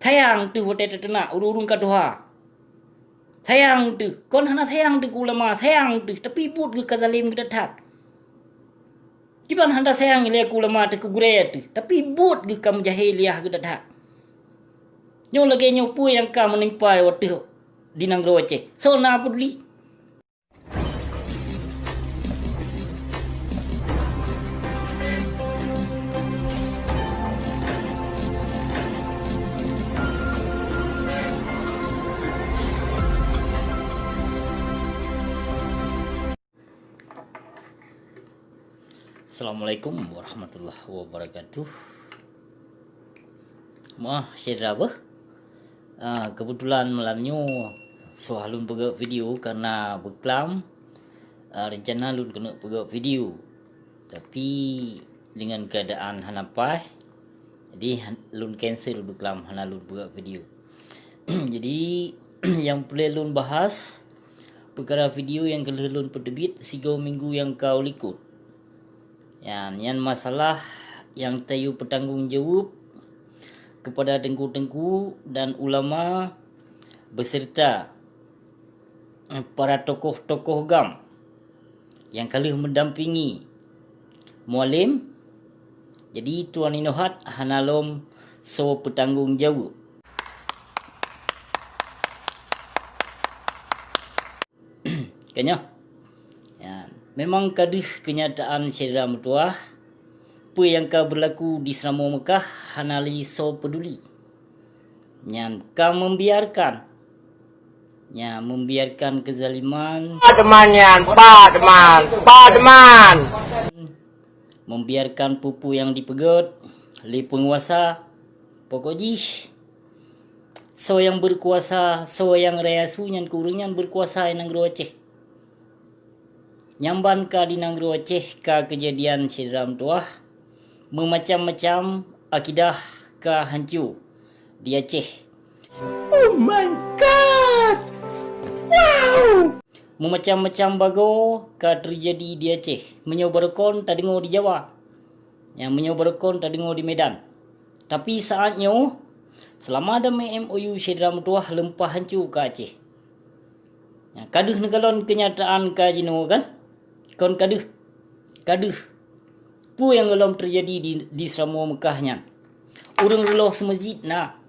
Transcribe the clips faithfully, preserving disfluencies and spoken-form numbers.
Sayang teuh watée tateunak ureuëng-ureuëng ka tuha. Sayang teuh, kon hana sayang teuh keu ulama, sayang teuh, tapi buet geuh ka zalem geuh that-that. Kiban hana sayang ilée keu ulama teuh keu gurée teuh, tapi buet geuh ka meujahiliah geuh that-that. Nyoe lagée nyoe peue nyang ka meunimpa watée di nanggroe Aceh? Soe na peuduli? Assalamualaikum warahmatullahi wabarakatuh. Maah syedara beuh. Ah, kebetulan malam nyoe suah lôn peugét video karena beuklam. Ah, rencana lôn keuneuk peugét video. Tapi dengan keadaan hana paih, jadi han-, lôn cancel beuklam, hana lôn peugét video. Jadi nyang peureulée lôn bahas, peukara video nyang ka lheueh lôn peuteubiet sigoe minggu nyang ka u likot. Nyan, nyan masalah nyang tayue peutanggong jaweueb keupada teungku-teungku dan ulama beserta para tokoh-tokoh GAM nyang ka lheueh meudampingi Mualem. Jadi tuan inong that hana lom soe peutanggong jaweueb. Ka nyoe. Ya, memang ka deuh keunyataan syedara meutuwah, peue nyang ka beulaku di Seuramoe Meukah hana lé soe peuduli. Nyan ka membiarkan, nya membiarkan keuzaliman. Pademan nyan, pademan, pademan. Membiarkan peue-peue nyang dipeugét lé peunguasa, pokok jih soe nyang beukuasa, soe nyang raya su nyan keu ureuëng nyan beukuasa i nanggroe Aceh. Nyang ban ka di nanggroe Aceh ka keujadian syedara meutuwah, meumacam-macam akidah ka hanco di Aceh. Oh my God! Wow! Meumacam-macam bagoe ka teujadi di Aceh. Meunyoe barokon tadeungoe di Jawa. Nyang meunyoe barokon tadeungoe di Medan. Tapi saat nyoe, seulama damé M O U syedara meutuwah leumpah hanco ka Aceh. Nyan ka deuh neukalon keunyataan ka jinoe kan? Kon ka deuh. Ka deuh. Peue nyang gohlom teujadi di, di Seuramoe Meukah nyan? Ureuëng reuloh seumeujid na.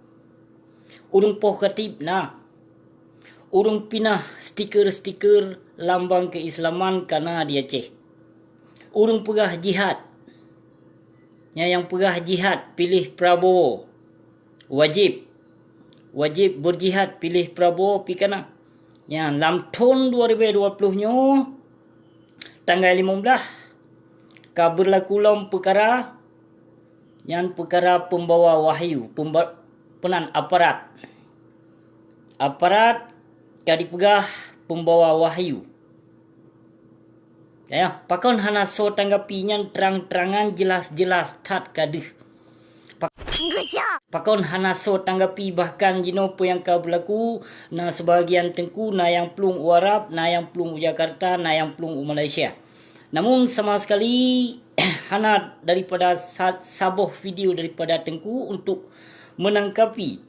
Ureuëng poh khatib na. Ureuëng pinah stiker-stiker lambang keuislaman ka na di Aceh. Ureuëng peugah jihad. Nyan nyang peugah jihad piléh Prabowo. Wajéb. Wajéb beujihad piléh Prabowo pih ka na. Nyan lam thon dua ribu dua puluh nyoe, tanggai limong blaih, ka beulaku lom peukara, nyan peukara peumbawa wahyu, peumba-, peunan aparat. Aparat ka dipeugah peumbawa wahyu. Ya, pakon hana soe tanggapi nyan trang-trangan jeulaih-jeulaih that ka deuh. Pak-, pakon hana soe tanggapi bahkan jinoe peue nyang ka beulaku, na seubahagian teungku, na nyang plueng u Arab, na nyang plueng u Jakarta, na nyang plueng u Malaysia. Namun sama sekali hana daripada sa-, saboh video daripada teungku untuk menangkapi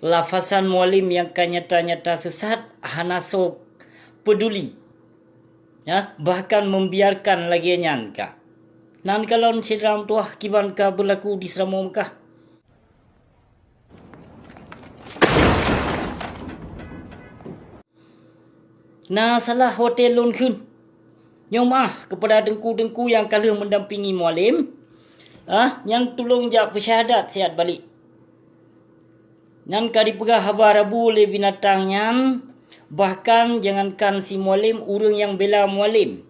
lafasan Mualem nyang ka nyata-nyata sesat hana soe peuduli, ya, bahkan membiarkan lagée nyan ka. Nan kalon syedara meutuwah kiban ka beulaku di Seuramoe Meukah. Na salah watée lôn kheun. Nyoe meuah keupada teungku-teungku nyang ka lheueh meudampingi Mualem, ah, nyan tulông jak peusyahadat siat balek. Nyan ka dipeugah haba rabu lé binatang nyan, bahkan jangankan si Mualem, ureuëng nyang bela Mualem,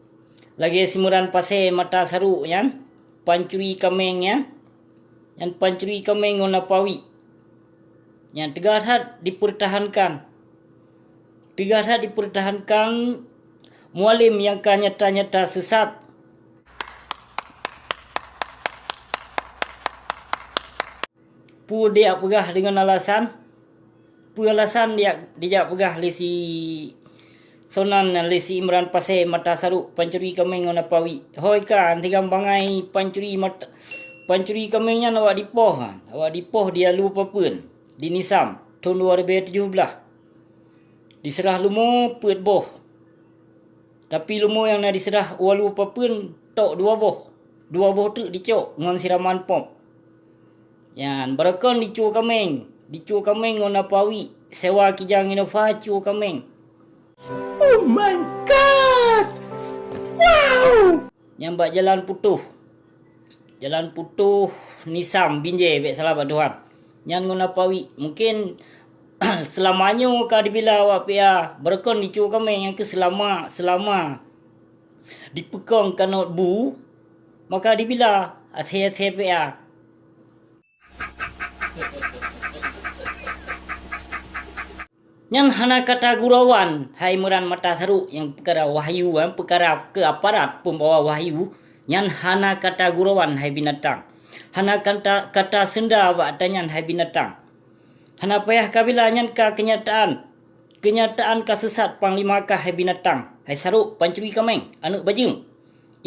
lagée si Imran Pasé mata sarok nyan, pancuri kaméng nyan, nyan pancuri kaméng ngon apawi. Nyan teuga that dipeurtahankan. Teuga that dipeurtahankan Mualem nyang ka nyata-nyata sesat. Peue dijak peugah deungon alasan? Peue alasan dijak, dijak peugah lé si Sonan lé si Imran Pasé mata sarok pancuri kaméng ngon apawi. Hôi ka, antigam bangai pancuri mata, Pancuri kaméng nyan awak dipoh, awak dipoh di Alu Papeuen, di Nisam, thon dua ribèe tujoh blaih. Diseurah leumo peuet boh. Tapi leumo nyang na diseurah u Alu Papeuen tok dua boh. Dua boh teuk dicok ngon siraman pom. Nyan, barokon dicue kaméng, dicue kaméng ngon apa wiek, sewa kijang Innova cue kaméng. Oh my God! Wow! Nyan bak Jalan Putôh. Jalan Putôh Nisam, Binjai, bèk salah bak Tuhan. Nyan ngon apa wiek. Mungkin seulama nyoe ka dibila awak P A, barokon dicue kaméng nyang keu seulama, seulama dipeukong kanot bu, maka dibila asèe-asèe P A. Nyan hana kata gurauan, hai Imran Mata Sarok, nyang peukara wahyu, nyang peukara keu aparat peumbawa wahyu, nyan hana kata gurauan, hai binatang. Hana kata, kata seunda bak ata nyan, hai binatang. Hana payah kabila, nyan ka keunyataan. Keunyataan ka seusat Panglima kah, hai binatang. Hai Sarok, pancuri kaméng, aneuk bajeueng.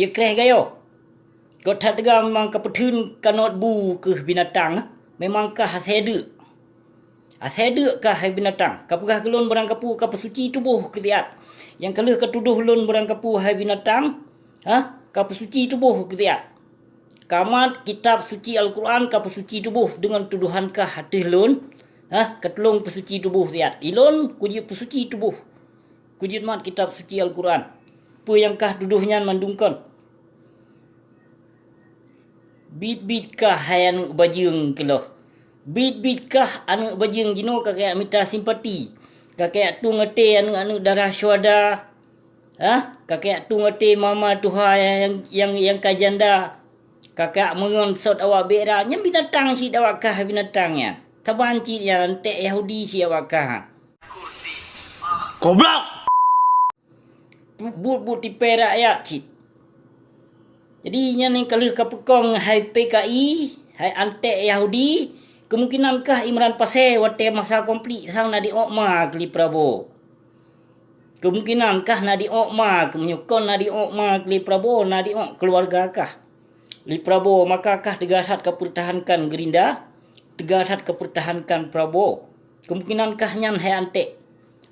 Ie kreh gayo. Gop that teuga memang ka peutheun kanot bu keuh binatang, memang ka asèe deuk. Asèe deuk kah, hai binatang, ka peugah keu lôn barangkapeue ka peusuci tuboh keu siat. Nyang ka lheueh ka tudoh lôn barangkapeue, hai binatang, ha, ka peusuci tuboh keu siat. Ka mat kitab suci Al-Quran ka peusuci tuboh deungon tudohan kah ateueh lôn, ha, ka tulông peusuci tuboh siat. Ilôn kujeuet peusuci tuboh. Kujeuet mat kitab suci Al-Quran. Peue nyang kah tudoh nyan mandum kon. Biet-biet kah hai aneuk bajeueng keuloh. Biet-biet kah aneuk bajeueng jinoe ka kajak mita simpati. Ka kajak tueng até aneuk-aneuk darah syuhada. Hah? Ka kajak tueng até mama tuha nyang, nyang, nyang ka janda. Ka kajak meungon sot awak bèk rab. Nyan binatang cit awak kah binatang nyan. Saban cit nyan anték Yahudi cit awak kah. Goblok! Buet-buet tipèe rakyat cit. Jadi, nyan nyang ka lheueh ka peukong hai P K I, hai anték Yahudi, kemungkinan kah Imran Pasè watèe masa konflik sang na diok ma keu lé Prabowo. Kemungkinan kah na diok ma, keu meunyoe kon na diok ma keu lé Prabowo, na diok keuluwarga kah. Lé Prabowo, maka kah teuga that ka peurtahankan Gerinda, teuga that ka peurtahankan Prabowo. Kemungkinan kah nyan hai anték,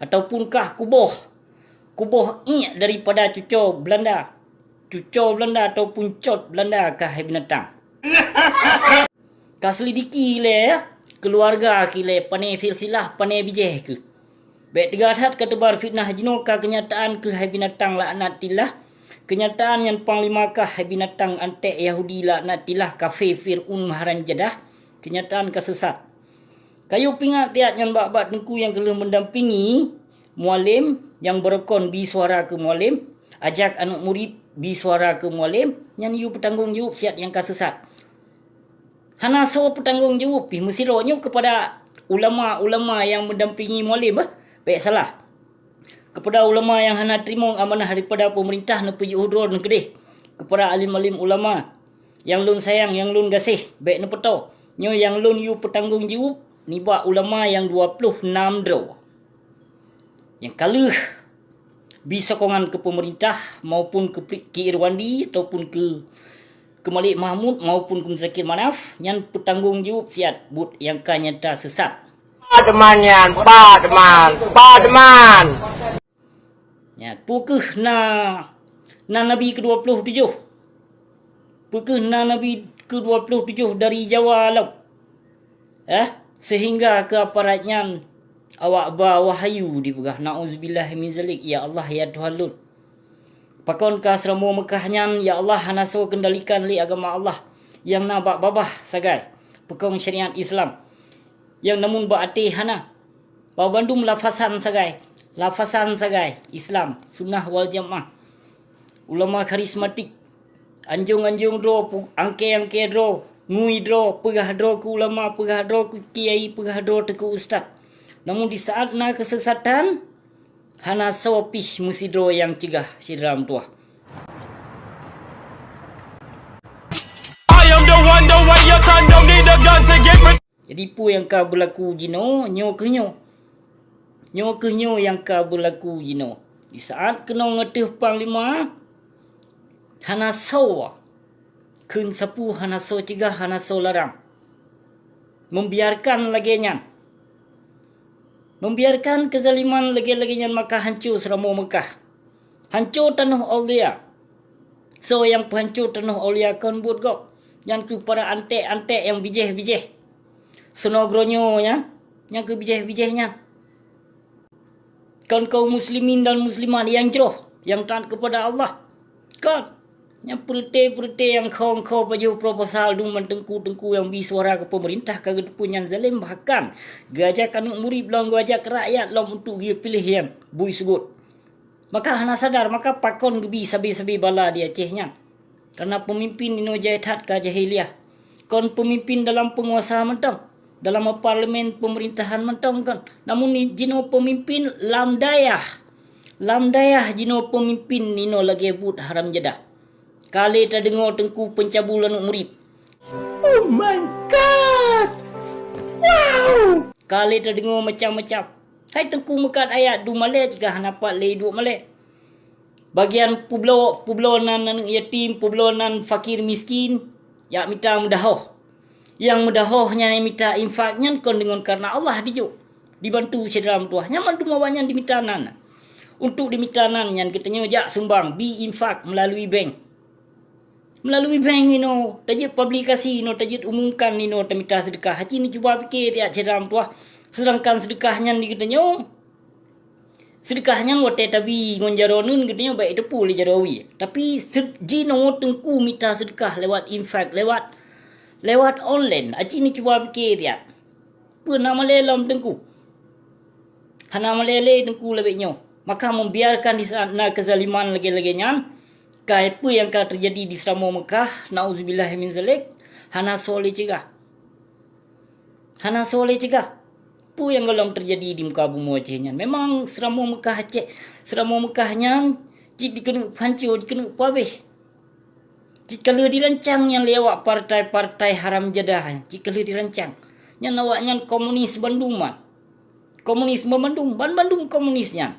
ataupun kah kuboh, kuboh iek daripada cuco Belanda, cuco Belanda ataupun cot Belanda kah hai binatang. Ka selidiki lé keuluwarga kilé, pané silsilah, pané bijéh keuh. Bèk teuga that ka teubar fitnah jinoe ka keunyataan keuh hai binatang laknatillah. Keunyataan nyan panglima kah hai binatang anték Yahudi laknatillah kafé Fir'aun maharan jadah. Keunyataan ka seusat. Kayue pingat tiat nyan bak-bak teungku nyang ka lheueh meudampingi Mualem nyang beurukon bi suara keu Mualem, ajak aneuk murit bi suara keu Mualem, nyan yue peutanggong jaweueb siat nyang ka seusat. Hana soe peutanggong jaweueb pih meusidroe nyoe keupada ulama-ulama nyang meudampingi Mualem, bah, bèk salah. Keupada ulama nyang hana teurimong amanah daripada peumeurintah neupeujeuet droe neukeudeh. Keupada alim-alim ulama nyang lôn sayang, nyang lôn gaséh, bèk neupeutoe. Nyoe nyang lôn yue peutanggong jaweueb nibak ulama nyang dua ploh nam droe. Nyang ka lheueh bi sokongan keu peumeurintah maupun keu Ki Irwandi ataupun keu, keu Malik Mahmud maupun keu Muzakir Manaf, nyan peutanggong jaweueb siat buet nyang ka nyata seusat. Bad man nyan, bad man, bad man. Nyan, peu kheueh na, na nabi keudua ploh tujoh? Peu kheueh na nabi keudua ploh tujoh dari Jawa lom? Eh, sehingga keu aparat nyan awak ba wahyu dipeugah, "Nauzubillah min zalik, ya Allah, ya Tuhan lôn." Pakon ka seuramoe Meukah nyan, ya Allah, hana soe kendalikan lé agama Allah nyang na bak babah sagai peukong syariat Islam, nyang namun bak até hana. Bak bandum lafasan sagai, lafasan sagai Islam, sunnah wal jamaah. Ulama karismatik, anjong-anjong droe, pu-, angkée-angkée droe, ngui droe, peugah droe keu ulama, peugah droe keu kiai, peugah droe teukeu ustaz. Namun di saat na keusesatan, hana soe pih meusidroe nyang ceugah syedara meutuwah. I am the one, the way your son don't need a gun to get res- Jadi, peue nyang ka beulaku jinoe, nyoe keuh nyoe. Nyoe keuh nyoe nyang ka beulaku jinoe. Di saat keunong ateueh panglima, hana soe Kheun sapeue hana soe cegah, hana soe larang. Membiarkan lagée nyan. Membiarkan kezaliman lagée-lagée nyan maka hanco seuramoe Meukah. Hanco tanoh aulia. Soe nyang peuhanco tanoh aulia kon buet gob. Nyan keuh para anték-anték nyang bijéh-bijéh. Seunoe geuronyoe nyan, nyang keu bijéh-bijéh nyan. Kon kaum muslimin dan muslimat nyang jroh, nyang taat keupada Allah. Kon. Nyang peureute-peureute nyang kho-kho pajoh proposal dum ban teungku-teungku nyang bi suara keu peumeurintah ka geuteupeue nyan zalem, bahkan geuajak aneuëk murit lom, geuajak rakyat lom untuk geupiléh nyan bui seugot. Maka hana sadar, maka pakon geubi sabe-sabe bala di Aceh nyan. Karena peumimpin inoe jai that ka jahiliah. Kon peumimpin dalam peunguasa mantong, dalam parlemen peumerintahan mantong kon. Namun ni jinoe peumimpin lam dayah. Lam dayah jinoe peumimpin inoe lagée buet haram jadah. Ka lé tadeungoe teungku peuncabul aneuëk murit. Oh my God! Wow! Ka lé tadeungoe macam-macam. Hai teungku meukat ayat dum malée cegah hana pat lé duek malée. Bagian peubloe, peubloe nan aneuëk yatim, peubloe nan fakir miskin, jak mita meudahoh. Nyang meudahoh nyan nyang mita infak nyan kon deungon kareuna Allah dijok, dibantu syedara meutuwah. Nyan mandum awaknyan dimita nan. Untuk dimita nan nyan geutanyoe jak sumbang, bi infak meulalui bank. Meulalui bank inoe, tajeuet publikasi inoe, tajeuet umumkan inoe tamita seudeukah. Aci neucuba pike tiat syedara meutuwah, seudangkan seudeukah nyan di geutanyoe. Seudeukah nyan watée tabi ngon jaroe neuen geutanyoe bék teupeu lé jaroe wie. Tapi jinoe teungku mita seudeukah lewat infak, lewat, lewat online. Aci neucuba pike tiat. Peue na malée lom teungku? Hana malée lé teungku labek nyoe. Maka membiarkan di saat na kezaliman lagée-lagée nyan, ka peue nyang ka teujadi di seuramoe Meukah, nauzubillah min zalik, hana soe lé cegah. Hana soe lé cegah. Peue nyang gohlom teujadi di muka bumoe Aceh nyan? Memang seuramoe Meukah Aceh, seuramoe Meukah nyan cit dikeuneuk peuhanco, dikeuneuk peuhabéh. Cit ka lheueh dirancang nyan lé awak partai-partai haram jadah, cit ka lheueh dirancang. Nyan awaknyan komunis bandum, man. Komunis bandum, ban bandum komunis nyan.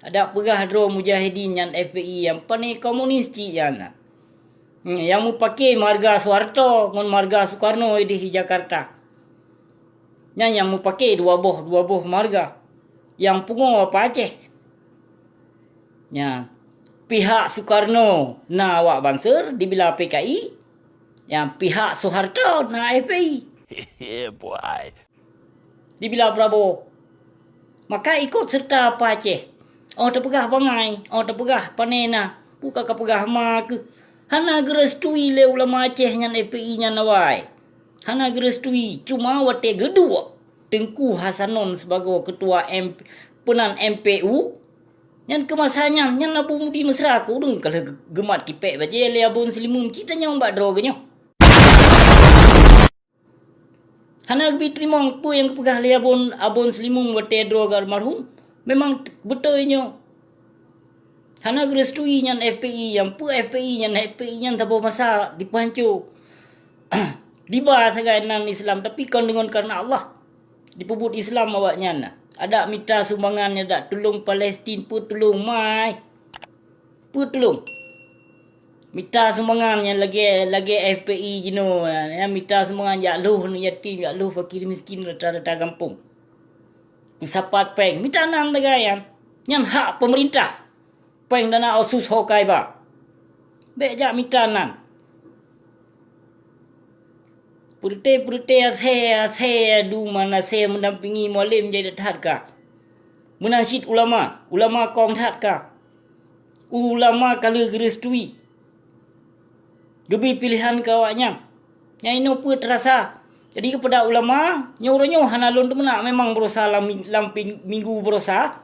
Adak peugah droe mujahidin nyan F P I nyang pane komunis cit nyan. Hmm, nyang mupake marga Soeharto ngon marga Soekarno ideh di Jakarta. Nyan nyang mupake dua boh, dua boh marga. Nyang pungo apa Aceh. Nyan, pihak Soekarno na awak Banser dibila P K I, nyan pihak Soeharto na F P I. Yeah, boy. Dibila Prabowo. Maka ikot serta apa Aceh. Oh tapeugah bangai, oh tapeugah pane na, buka ka peugah ma keuh. Hana geurestui lé ulama Aceh nyan F P I nyan awai. Hana geurestui, cuma watée geuduek Teungku Hasanon sibagoe keutua M-, peunan M P U, nyan keu masa nyan, nyan Abu Mudi Mesra keu ureuëng ka lheueh geumat kipék bajée lé Abon Seulimeum cit tanyong bak droe geuh nyoe. Hana geubi teurimong peue nyang geupeugah lé Abon, Abon Seulimeum watée droe geuh almarhum, memang beutôi nyoe. Hana geurestui nyan F P I, nyang peue F P I nyan, F P I nyan saboh masa dipeuhanco. Diba sagai nan Islam, tapi kon deungon kareuna Allah. Dipeubuet Islam awaknyan. Adak mita sumbangan nyan, adak tulông Palestin, peue tulông mai. Peue tulông. Mita sumbangan nyan lagée, lagée F P I jinoe, nyan mita sumbangan jak lhôh aneuk yatim, jak lhôh fakir miskin rata-rata gampông. Peusapat péng, mita nan lagée nyan. Nyan hak peumeurintah. Péng dana otsus ho ka iba. Bék jak mita nan. Peureute-peureute asée, asée dum na asée meudampingi mualem jai that ka. Meunan cit ulama, ulama kong that ka. Ulama ka lheueh geurestui. Geubi piléhan keu awaknyan. Nyang inoe peue teurasa. Jadi keupada ulama, nyoe uroe nyoe hana lôn teumeunak, memang baroesa lam, lam ping-, minggu baroesa,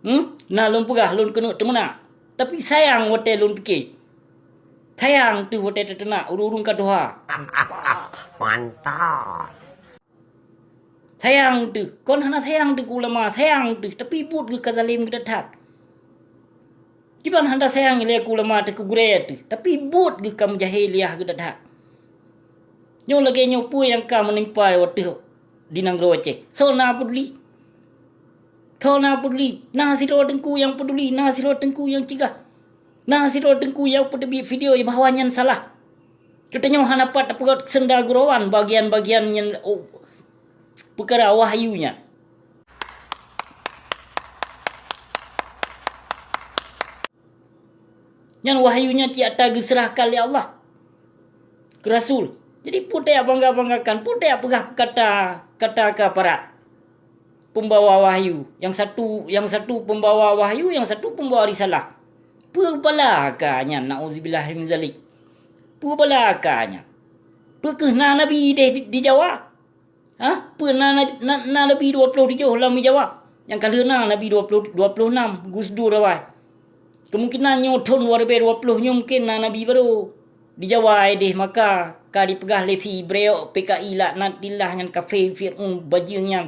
hmm, na lôn peugah lôn keuneuk teumeunak. Tapi sayang watée lôn pike. Sayang teuh watée tateunak ureuëng-ureuëng ka tuha. Mantap. Sayang teuh, kon hana sayang teuh keu ulama, sayang teuh, tapi buet geuh ka zalem geuh that-that. Kiban hana sayang ilée keu ulama teuh keu gurée teuh, tapi buet geuh ka meujahiliah geuh that-that. Nyoe lagée nyoe peue nyang ka meunimpa watée di nanggroe Aceh. Soe na peuduli? Soe na peuduli? Na sidroe teungku nyang peuduli, na sidroe teungku nyang cegah. Na sidroe teungku nyang peuteubiet video bahwa nyan salah. Geutanyoe hana pat tapeugét seunda gurôwan bagian-bagian nyang, oh, peukara wahyu nyan. Nyan wahyu nyan cit ata geuseurahkan lé Allah keu Rasul. Jadi, peue tajak bangga-banggakan, peue tajak peugah kata, kata keu aparat pembawa wahyu. Nyang satu, nyang satu pembawa wahyu, nyang satu pembawa risalah. Peue bala ka nyan, naudzubillah min zalik. Peue bala ka nyan. Peu kheueh na nabi idéh di, di Jawa? Ha? Peue na, na, na, na nabi dua ploh tujoh lam Jawa? Nyang ka lheueh na nabi dua ploh, dua ploh nam, Gus Dur awai. Keumungkinan nyoe thon dua ribèe dua ploh nyoe mungken na nabi barô. Di Jawa idéh maka ka dipeugah lé si Breok P K I laknatillah nyan kafé Fir'aun bajeueng nyan.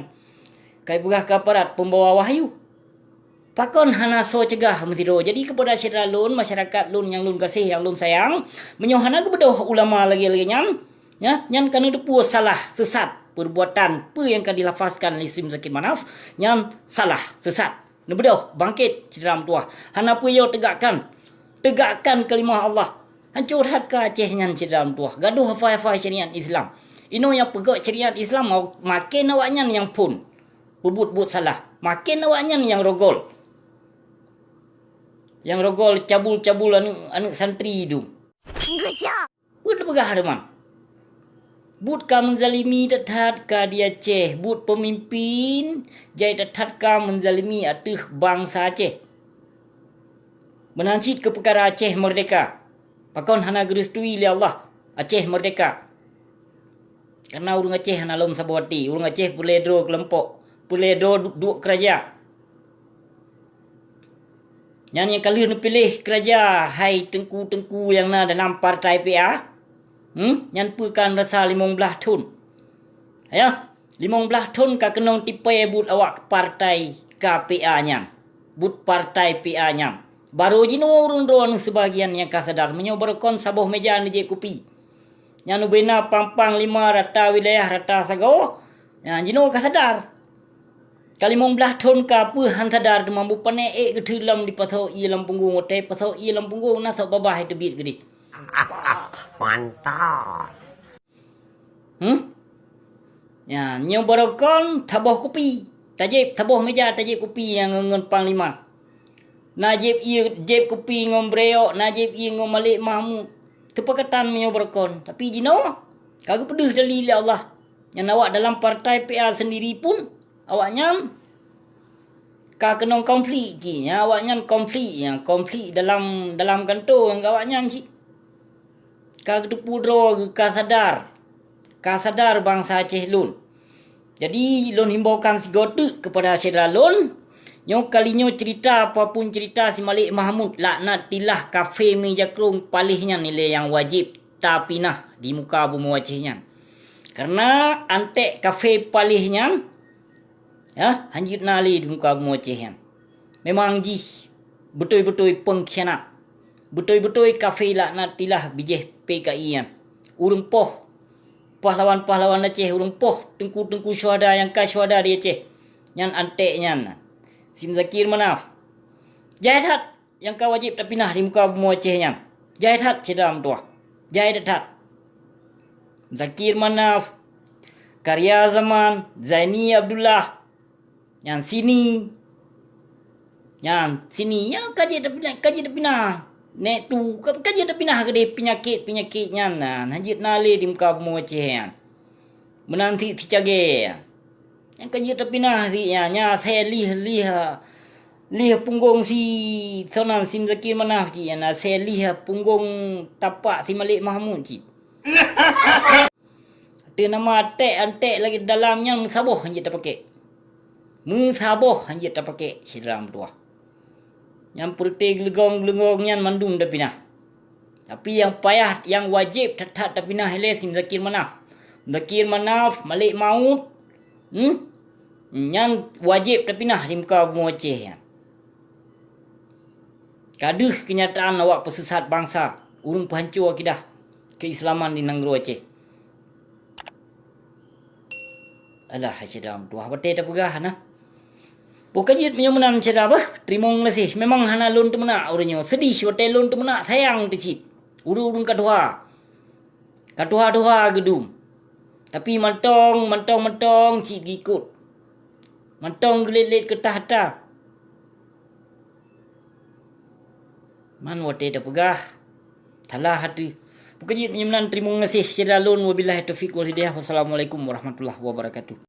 Ka ipeugah keu aparat pembawa wahyu. Pakon hana soe cegah meusidroe. Jadi keupada syedara lôn, masyarakat lôn nyang lôn gaséh, nyang lôn sayang, meunyoe hana geubeudôh ulama lagèe-lagèe nyan, ya, nyan ka neuteupeue salah, seusat, peurbuatan peue nyang ka dilafazkan lé si Muzakir Manaf, nyan salah, seusat. Neubeudôh, bangkét, syedara meutuwah. Hana peue yo teugakkan. Teugakkan kalimah Allah. Hanco that ka Aceh nyan, syedara meutuwah. Gadôh hafai-hafai syariat Islam. Inoe nyang peugöt syariat Islam, ma-, maken awaknyan nyang phon. Peubuet-buet salah. Maken awaknyan nyang rogol. Nyang rogol cabul-cabul aneuk, aneuk santri tu. Peue teupeugah teuma? Buet ka meuzalimi that-that ka di Aceh, buet peumimpin jai that-that ka meuzalimi ateueh bansa Aceh. Meunan cit keu peukara Aceh meurdeka. Pakon hana geureustui lé Allah Aceh meurdeka? Kareuna ureuëng Aceh hana lom saboh até, ureuëng Aceh peureulée droe keulompok, peureulée droe du-, duek keuraja. Nyan nyang ka lheueh neupiléh keuraja hai teungku-teungku nyang na dalam partai P A, hmm, nyan peue ka rasa limong blaih thon. Ayah, limong blaih thon ka keunong tipée buet awak partai K P A nyan, buet partai P A nyan. Barô jinoe ureuëng droeneueh seubahagian nyang ka sadar meunyoe barokon saboh méja neujép kupi. Nyan ubena pang-pang lima rata wilayah rata sagoe, nyan jinoe ka sadar. Ka limong blaih thon ka peue han sadar teuma beupané ék geutheulam dipasoe ié lam punggong, watée pasoe ié lam punggong na sôk babah teubiet geudeh. Mantap. Hmm? Nyan, nyoe barokon saboh kupi. Tajép saboh méja, tajép kupi nyang ngon, ngon panglima. Na jép ié, jép kupi ngon Breok, na jép ié ngon Malik Mahmud. Teupakatan meunyoe barokon. Tapi jinoe, ka geupeudeuh dali lé Allah. Nyan awak dalam partai P A seundiri pun, awaknyan ka keunong konflik cit. Nyan awaknyan konflik, nyan konflik dalam, dalam kantô ngon awaknyan cit. Ka geuteupeue droe geuh ka sadar, ka sadar bansa Aceh lôn. Jadi, lôn himbaukan sigoe teuk keupada syedara lôn, nyoe kali nyoe ceurita, apapun ceurita si Malik Mahmud, laknatillah kafé meujakrong paléh nyan ilée nyang wajéb tapinah di muka bumoe Aceh nyan. Kareuna anték kafé paléh nyan, ya, hanjeuet na lé di muka bumoe Aceh nyan. Memang jih beutôi-beutôi peungkhianat. Beutôi-beutôi kafé laknatillah bijéh P K I nyan. Ureuëng poh pahlawan-pahlawan Aceh, ureuëng poh teungku-teungku syuhada nyang ka syuhada di Aceh. Nyan anték nyan. Si Muzakir Manaf. Jai that nyang ka wajéb tapinah di muka bumoe Aceh nyan. Jai that syedara meutuwah. Jai that-that. Muzakir Manaf, Karya Zaman, Zaini Abdullah, nyan Sini. Nyan Sini, nyan ka jeuet tapinah, ka jeuet tapinah. Nek tu, ka, ka jeuet tapinah keudeh peunyakét-peunyakét nyan, nah, hanjeuet na lé di muka bumoe Aceh nyan. Meunan cit si Cagée. Nyang ka jeuet tapinah cit nyan, nyan asai lih, lih, lih punggong si sonan si Muzakir Manaf cit nyan, asai lih punggong tapak si Malik Mahmud cit. Ateueh nama anték-anték lagée dalam nyan meusaboh hanjeuet tapakék. Meusaboh hanjeuet tapakék, syedara meutuwah. Nyang peureuté geuleugong-geuleugong nyan mandum tapinah. Tapi nyang payah, nyang wajéb that-that tapinah ilée si Muzakir Manaf. Muzakir Manaf, Malik Mahmud, hmm? Nyan wajéb tapinah di muka bumoe Aceh nyan. Ka deuh keunyataan awak peuseusat bansa, ureuëng peuhanco akidah keuislaman di nanggroe Aceh. Alah, hai syedara meutuwah, watée tapeugah na. Boh ka jeuet meunyoe meunan syedara beuh, teurimong gaséh. Memang hana lôn teumeunak uroe nyoe. Seudeh watée lôn teumeunak, sayang teuh cit. Ureuëng-ureuëng ka tuha. Ka tuha-tuha geudum. Tapi mantong, mantong, mantong cit gikot. Mantong geulet-let keutah ata. Man watée tapeugah, salah ateueh. Peue keujeuet meunyoe meunan, teurimong gaséh syedara lôn. Wabillahi taufiq wal hidayah. Wassalamualaikum warahmatullahi wabarakatuh.